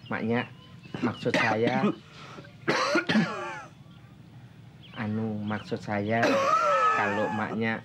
maknya maksud saya maksud saya kalau maknya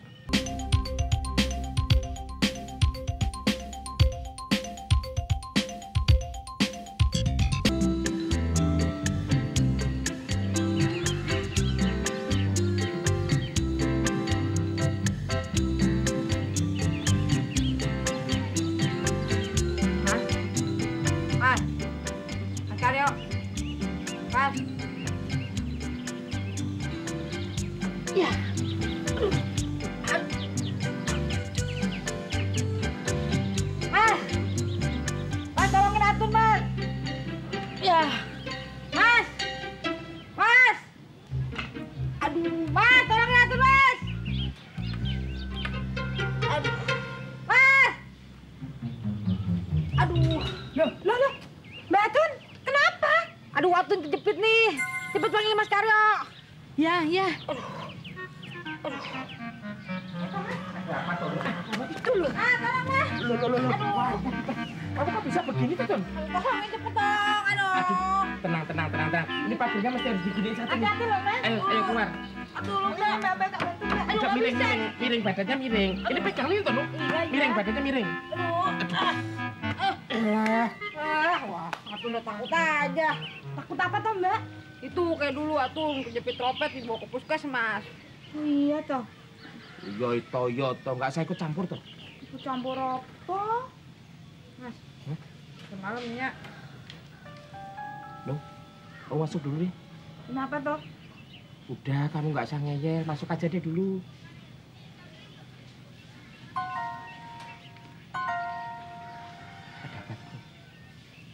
ini pabriknya mesti harus diginiin satu nih. Ayo keluar. Udah miring badannya miring. Ini pegang nih tuh, miring badannya miring. Wah, aku udah takut aja. Takut apa toh, Mbak? Itu kayak dulu kejepit tropet dibawa ke puskesmas. Oh iya toh. Iya toh, nggak saya ikut campur toh. Ikut campur apa? Mas, semalamnya. Loh, kamu masuk dulu deh. Kenapa toh? Udah, kamu nggak usah ngeyel, masuk aja deh dulu. Ada apa tuh?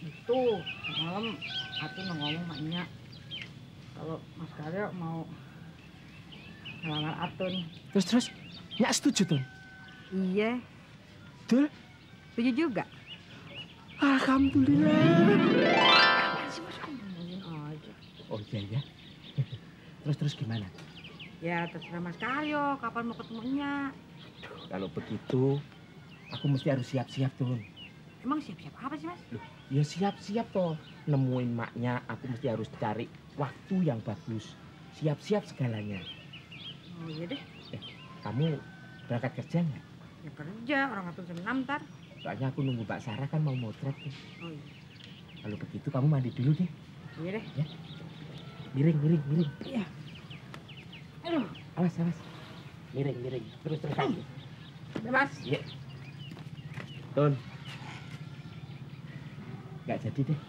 Itu, semalam aku ngomong maknya kalau Mas Karyo mau ngelamar Atun. Terus, nyak setuju tuh? Iya. Betul? Setuju juga. Alhamdulillah. Masih ngomongin aja. Oh iya ya. Terus gimana? Ya terserah Mas Karyo, kapan mau ketemunya. Kalau begitu, aku mesti harus siap-siap tuh. Emang siap-siap apa sih, Mas? Loh, ya siap-siap toh. Nemuin maknya, aku mesti harus cari waktu yang bagus. Siap-siap segalanya. Oh iya deh. Kamu berangkat kerja nggak? Ya kerja, orang Atun senam ntar. Soalnya aku nunggu Mbak Sarah kan mau motret tuh. Oh iya. Kalau begitu kamu mandi dulu deh. Iya deh. Ya. Miring. Iya. Aduh. Awas. Miring. Terus aja. Bebas. Iya. Tun. Nggak jadi deh.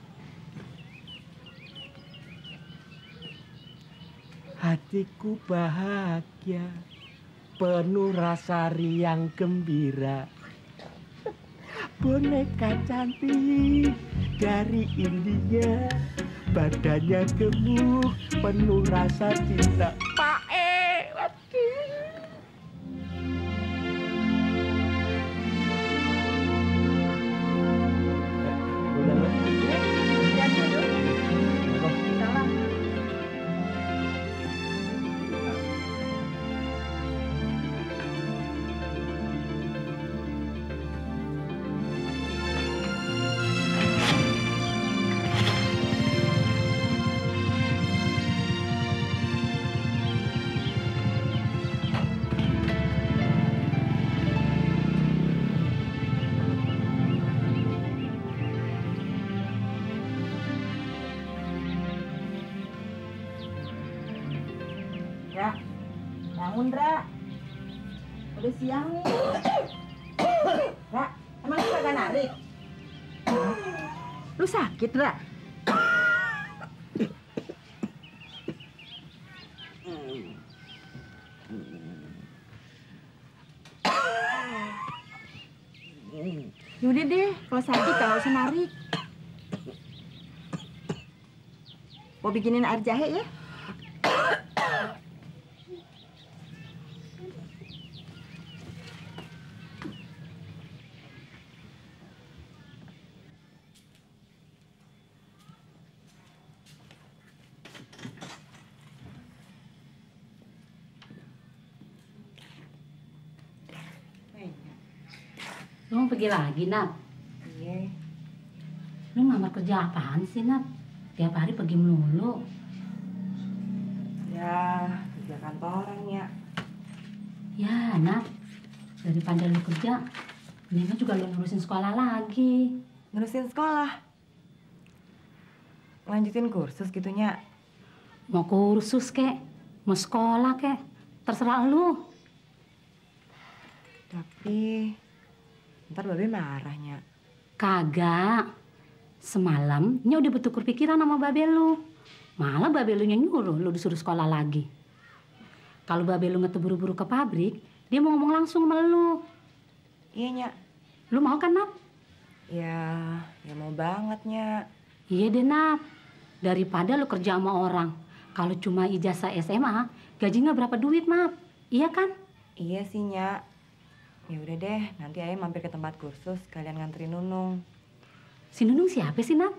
Hatiku bahagia, penuh rasa riang gembira. Boneka cantik dari India, badannya gemuk, penuh rasa cinta. Bangun, Ra. Udah siang nih. Ra, emang lu kagak narik? Lu sakit, Ra? Yaudah deh, kalau sakit gak usah narik. Mau bikinin air jahe ya? Lu mau pergi lagi, Nat? Iya. Lu ngelamar kerja apaan sih, Nat? Tiap hari pergi melulu. Ya, kerja kantoran ya. Ya, Nat. Daripada lu kerja, mendingan juga lu ngurusin sekolah lagi. Ngurusin sekolah. Lanjutin kursus gitunya. Mau kursus kek, mau sekolah kek, terserah lu. Tapi ntar Babe marahnya. Kagak. Semalam nya udah bertukar pikiran sama babe lu. Malah babe lu nyuruh lu disuruh sekolah lagi. Kalau babe lu ngeteburu-buru ke pabrik, dia mau ngomong langsung sama lu. Iya, Nyak. Lu mau kan, Nap? Ya mau banget, Nyak. Iya deh, Nap. Daripada lu kerja sama orang. Kalau cuma ijazah SMA, gajinya berapa duit, Nap? Iya kan? Iya sih, Nyak. Ya udah deh, nanti Ayah mampir ke tempat kursus, kalian nganterin Nunung. Si Nunung siapa sih, Nap?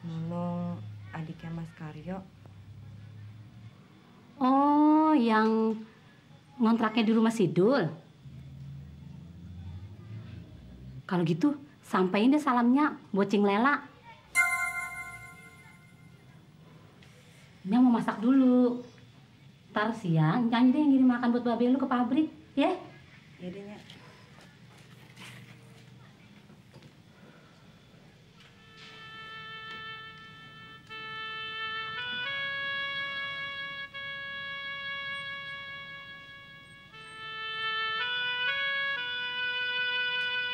Nunung adiknya Mas Karyo. Oh, yang ngontraknya di rumah Sidul. Kalau gitu, sampein deh salamnya buat Cing Lela. Nya mau masak dulu. Ntar siang, jangan deh ngirim makan buat babe lu ke pabrik, ya? Iya deh, Nyak.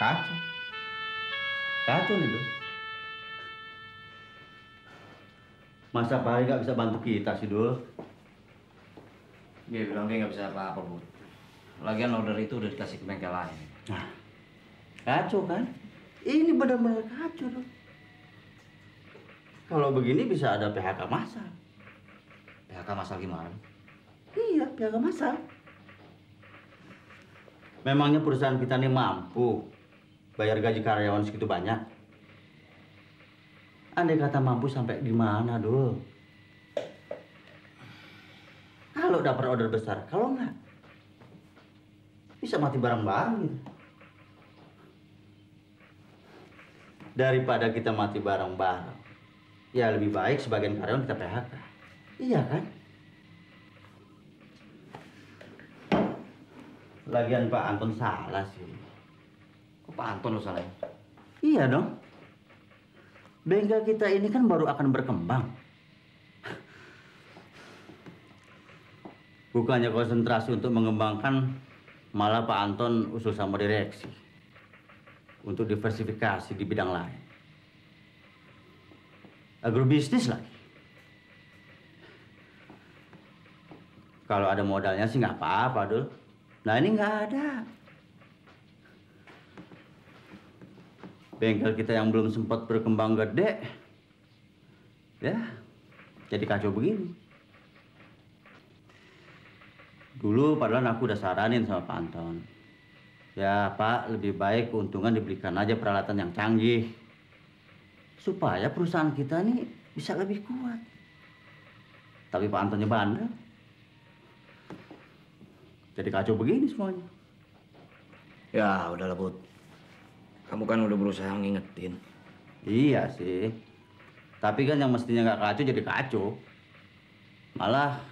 Kacau. Kacau nih, Dul. Masa Pak Hari nggak bisa bantu kita sih, Dul? Dia bilang dia nggak bisa apa-apa, Bu. Lagian order itu udah dikasih ke bengkel lain. Nah, kacau kan? Ini benar-benar kacau, Dul. Kalau begini bisa ada PHK massal. PHK masal gimana? Iya, PHK massal. Memangnya perusahaan kita ini mampu bayar gaji karyawan segitu banyak? Andai kata mampu sampai di mana, Dul? Kalau dapat order besar, kalau enggak, bisa mati bareng-bareng gitu. Daripada kita mati bareng-bareng, ya lebih baik sebagian karyawan kita PHK. Iya kan? Lagian Pak Anton salah sih. Kok Pak Anton lo salah? Iya dong. Bengkel kita ini kan baru akan berkembang. Bukannya konsentrasi untuk mengembangkan, malah Pak Anton usul sama direksi untuk diversifikasi di bidang lain. Agrobisnis lagi. Kalau ada modalnya sih nggak apa-apa, Dul. Nah ini nggak ada. Bengkel kita yang belum sempat berkembang gede, ya jadi kacau begini. Dulu padahal aku udah saranin sama Pak Anton. Ya Pak, lebih baik keuntungan dibelikan aja peralatan yang canggih. Supaya perusahaan kita nih bisa lebih kuat. Tapi Pak Antonnya bandel. Jadi kacau begini semuanya. Ya udahlah, Bud. Kamu kan udah berusaha ngingetin. Iya sih. Tapi kan yang mestinya nggak kacau jadi kacau. Malah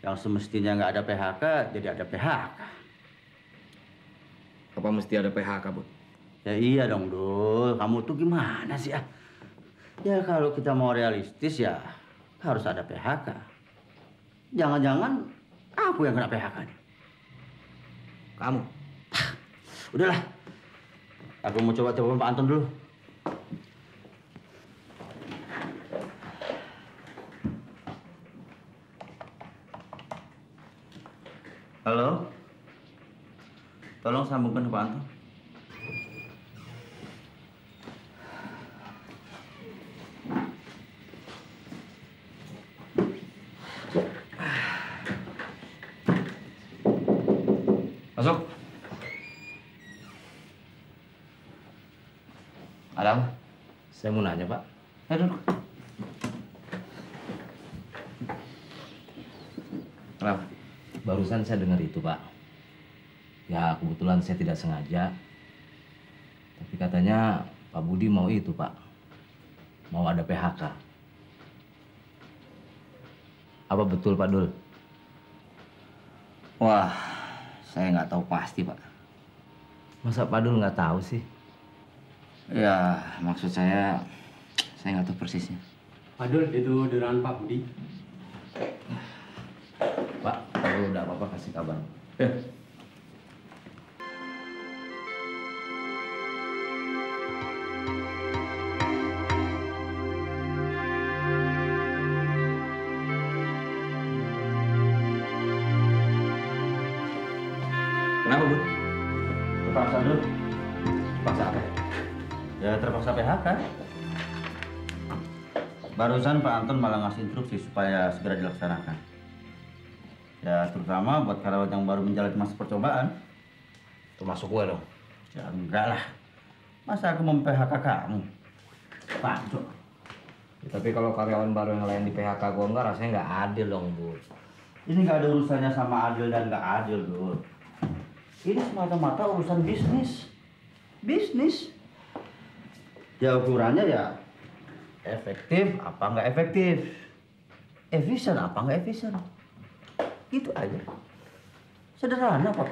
yang semestinya nggak ada PHK jadi ada PHK. Apa mesti ada PHK, Bud? Ya iya dong, Dul. Kamu tuh gimana sih, ah? Ya kalau kita mau realistis ya harus ada PHK. Jangan-jangan aku yang kena PHK nih. Kamu? Udahlah. Aku mau coba telepon Pak Anton dulu. Halo? Tolong sambungkan ke Pak Anton. Masuk. Ada apa? Saya mau nanya, Pak. Duduk. Kenapa? Barusan saya dengar itu, Pak. Ya, kebetulan saya tidak sengaja. Tapi katanya Pak Budi mau itu, Pak. Mau ada PHK. Apa betul, Pak Dul? Wah, saya nggak tahu pasti, Pak. Masa Pak Dul nggak tahu sih? Ya, maksud saya nggak tahu persisnya. Pak Dul, itu dengan Pak Budi. Pak, kalau udah apa-apa kasih kabar. Ya. Kenapa, Bu? Terpaksa dulu. Terpaksa apa? Ya terpaksa PHK. Barusan Pak Anton malah ngasih instruksi supaya segera dilaksanakan. Ya terutama buat karyawan yang baru menjalani masa percobaan. Termasuk gue dong. Ya enggak lah. Masa aku mau PHK kamu? Pak, Ya, tapi kalau karyawan baru yang lain di PHK gue enggak, rasanya nggak adil dong, Bu. ini nggak ada urusannya sama adil dan nggak adil, Dul. Ini semata-mata urusan bisnis. Bisnis. Ya ukurannya ya efektif apa nggak efektif. Efisien apa nggak efisien. Gitu aja. Sederhana kok.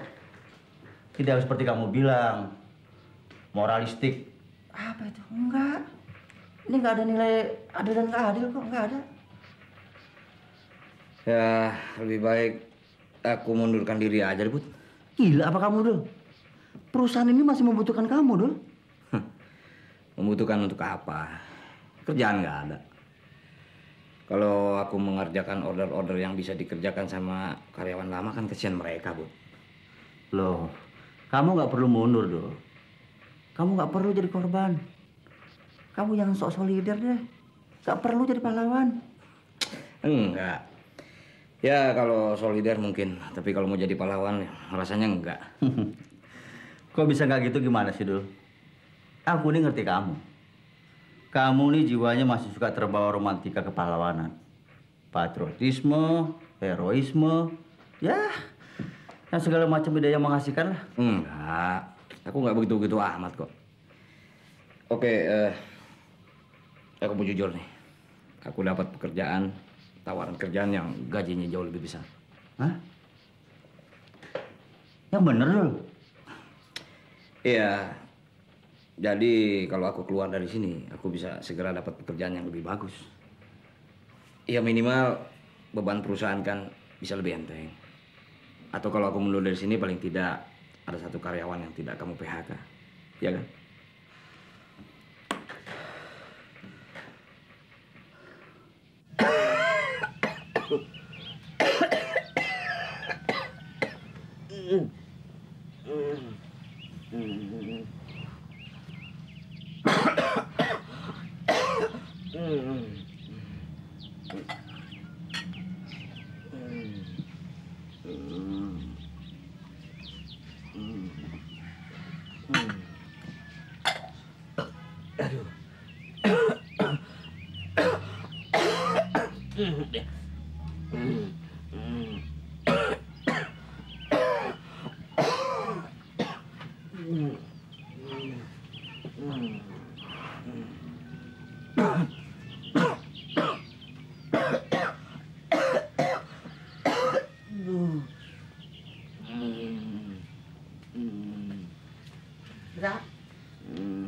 Tidak seperti kamu bilang. Moralistik. Apa itu? Enggak. Ini nggak ada nilai adil dan nggak adil kok. Nggak ada. Ya, lebih baik aku mundurkan diri aja, Bud. Gila apa kamu, Dul? Perusahaan ini masih membutuhkan kamu, Dul. Membutuhkan untuk apa? Kerjaan nggak ada. Kalau aku mengerjakan order-order yang bisa dikerjakan sama karyawan lama kan kesian mereka, Bud. Loh, kamu nggak perlu mundur, Dul. Kamu nggak perlu jadi korban. Kamu jangan sok solider deh. Nggak perlu jadi pahlawan. Enggak. Ya kalau solider mungkin, tapi kalau mau jadi pahlawan rasanya enggak. Kok bisa nggak gitu gimana sih, Dul? Aku ini ngerti kamu. Kamu nih jiwanya masih suka terbawa romantika kepahlawanan. Patriotisme, heroisme, ya yang segala macam ide yang mengasihkan lah. Enggak, aku nggak begitu-begitu amat kok. Oke, aku mau jujur nih. Aku dapat pekerjaan, tawaran kerjaan yang gajinya jauh lebih besar. Hah? Yang bener, Dul? Iya. Jadi kalau aku keluar dari sini, aku bisa segera dapat pekerjaan yang lebih bagus. Ya minimal beban perusahaan kan bisa lebih enteng. Atau kalau aku mundur dari sini paling tidak ada satu karyawan yang tidak kamu PHK. Ya kan?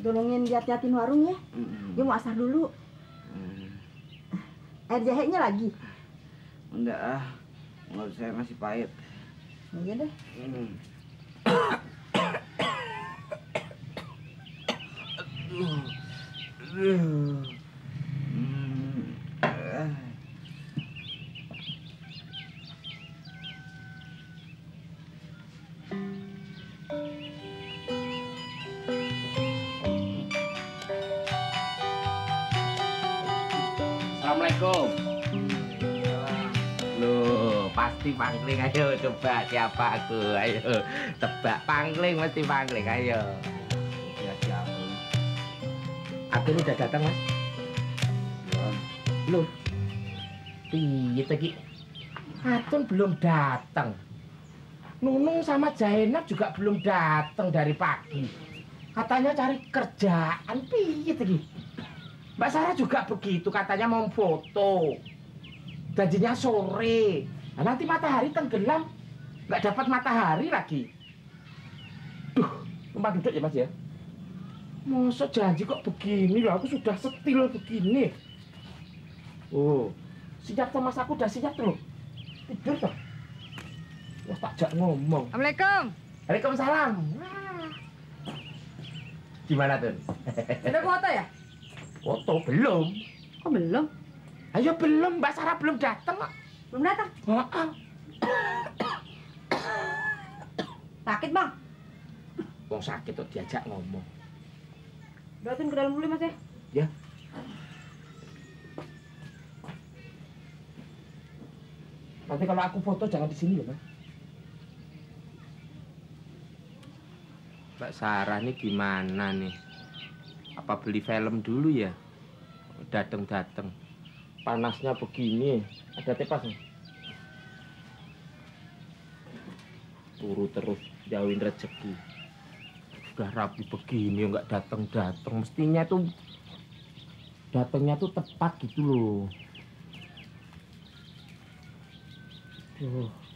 Tolongin hati-hatiin warung ya. Dia mau asar dulu. Air jahenya lagi. Enggak menurut saya masih pahit. Iya deh. Assalamualaikum. Loh, pasti pangling. Ayo coba siapa aku. Ayo tebak pangling, mesti pangling. Ayo. Ya siapa? Aku ini udah datang, Mas. Loh. Piye tadi? Atun belum datang. Nunung sama Zainab juga belum datang dari pagi. Katanya cari kerjaan, piye tadi? Mbak Sarah juga begitu, katanya mau foto. Janjinya sore. Nah, nanti matahari tenggelam, nggak dapat matahari lagi. Duh, numpang duduk ya Mas ya. Masa janji kok begini loh, aku sudah setil begini. Oh, siap sama Mas, aku udah siap tuh. Tidur toh. Wah, tak jak ngomong. Assalamualaikum. Waalaikumsalam. Gimana tuh? Udah foto ya? Foto belum. Kok belum? Ayo belum, Mbak Sarah belum datang kok. Belum datang. Heeh. Sakit bang. Wong sakit tuh diajak ngomong. Berarti ke dalam dulu Mas ya. Ya. Nanti kalau aku foto jangan di sini ya, Mas. Mbak Sarah nih gimana nih? Apa beli film dulu ya? Dateng-dateng. Panasnya begini. Ada tepas nih. Turu terus jauhin rezeki. Udah rapi begini nggak dateng-dateng. Mestinya tuh datangnya tuh tepat gitu loh.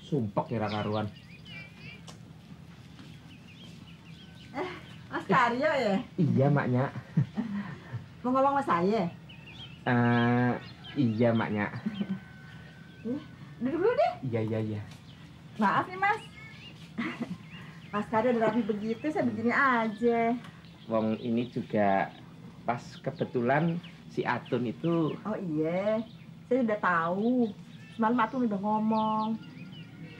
Sumpek kira karuan. Mas Karyo ya? Iya maknya. Mau ngomong sama saya? Iya maknya. Duduk dulu deh. Iya. Maaf nih Mas. Mas Karyo udah rapi begitu, saya begini aja. Wong ini juga pas kebetulan si Atun itu. Oh iya, saya udah tahu. Semalam Atun udah ngomong.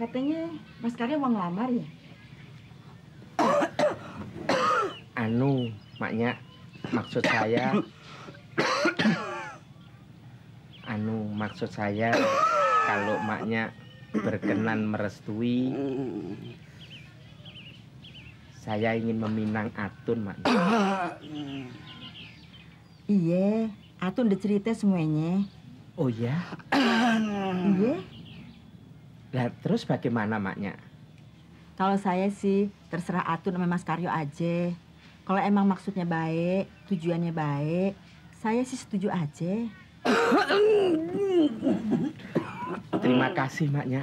Katanya Mas Karyo mau ngelamar ya? Anu, maknya maksud saya kalau maknya berkenan merestui, saya ingin meminang Atun, maknya. Iya, Atun udah cerita semuanya. Oh ya? Iya. Lah terus bagaimana, maknya? Kalau saya sih terserah Atun sama Mas Karyo aja. Kalau emang maksudnya baik, tujuannya baik, saya sih setuju aja. Terima kasih, maknya.